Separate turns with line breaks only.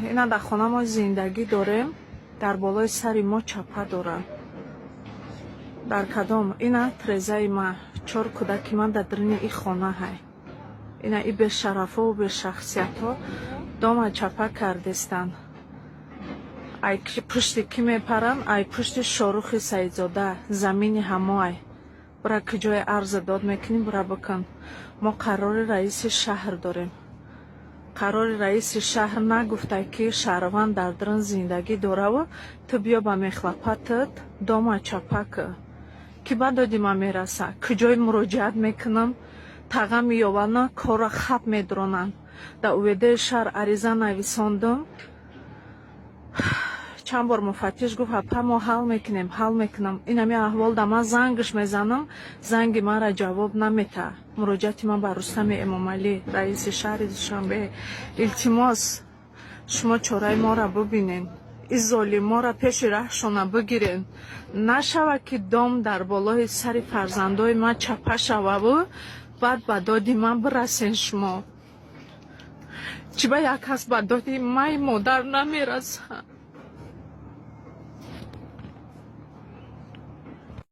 Ина дар хона мо зиндагӣ дорем, дар болои сари мо чапа доранд. Дар кадом ина трезаи ма, чор кӯдаки ман дар даруни и хона ҳай. Ина и бешарафову бешахсиятҳо дома чапа кардестанд. Ай пушти кӣ мепаранд? Ай пушти Шорухи Саидзода. Замини ҳамоай. Бура, ки ҷое арза дод мекунӣ, бура бикун. Мо қарори раиси шаҳр дорем. Қарори раиси шаҳр нагуфта, ки шаҳрванд дар дарун зиндагӣ дораву ту биё ба мехлапатат дома чапа кӣ. Ки ба доди ман мераса? Куҷое муроҷиат мекунам, таға меёванд, корра хап медронанд. Дар УВД шаҳр ариза нависондум. Чанд бор муфаттиш гуфт: «Апа, мо ҳал мекунем, ҳал мекунам». Инами аҳвол да ман зангш мезанам, занги манра ҷавоб наметаҳад. Муроҷиати ман ба Рустами Эмомалӣ, раиси шаҳри Душанбе: илтимос, шумо чораи моро бубинен, и золиморо пеши раҳшона бигирен. Нашавад, ки дом дар болои сари фарзандои ман чапа шававу баъд ба доди ман бирасен. Шумо чӣ ба як кас ба доди май модар намерасад?